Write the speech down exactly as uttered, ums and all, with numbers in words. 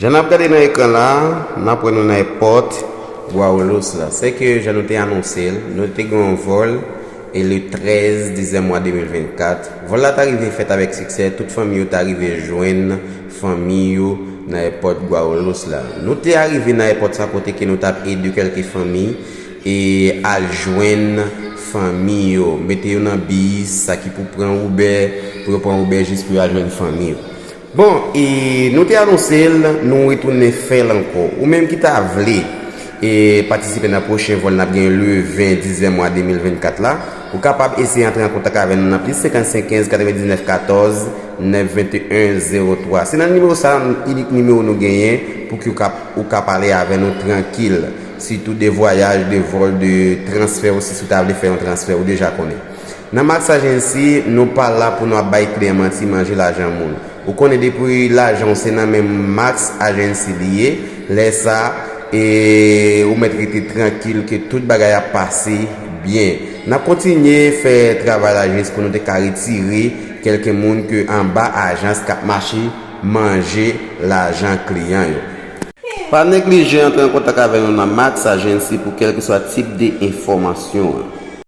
Jan n ap gade nan ekran la, n ap wè nou nan èpòt Guarulhos la. Sèke jan nou te anonse l, nou te gen yon vòl e le trèz dizyèm mwa de mil vennkat. Vòl la ta rive fèt avèk siksè, tout fanmi yo ta rive jwenn fanmi yo nan èpòt Guarulhos la. Nou te arive nan èpòt sa kote ke nou t ap ede kèlke fanmi e al jwenn fanmi yo, mete yo nan bis, sa ki pou pran Uber, pou yo pran Uber jis pou yo al jwenn fanmi yo. Bon, e nou te anonse l, nou retounen fè l ankò. Ou menm ki ta vle e patisipe nan pwochen vòl n ap gen le ven dizyèm mwa de mil vennkat la, ou kapab eseye antre an kontak avè nou nan plis senkannsenk kenz katrevendiznèf katòz nèf venteyen zewo twa. Se nan nimewo sa, inik nimewo nou genyen pou ki ou ka, ou ka pale avè nou trankil. Sitou de vwayaj, de vòl, de transfè osi, si w ta vle fè yon transfè, ou deja konnen. Nan Max Agency, nou pa la pou nou ap bay kliyan manti, manje lajan moun. Ou konnen depi lajan w se nan men Max Agency li ye, lè sa, e ou mèt rete trankil ke tout bagay ap pase byen. N ap kontinye fè travay la jis pou nou te ka retire kèlke moun ke anba ajans k ap mache manje lajan kliyan yo. Pa neglije antre an kontak avè nou nan Max Agency pou kèlkeswa tip de enfòmasyon an.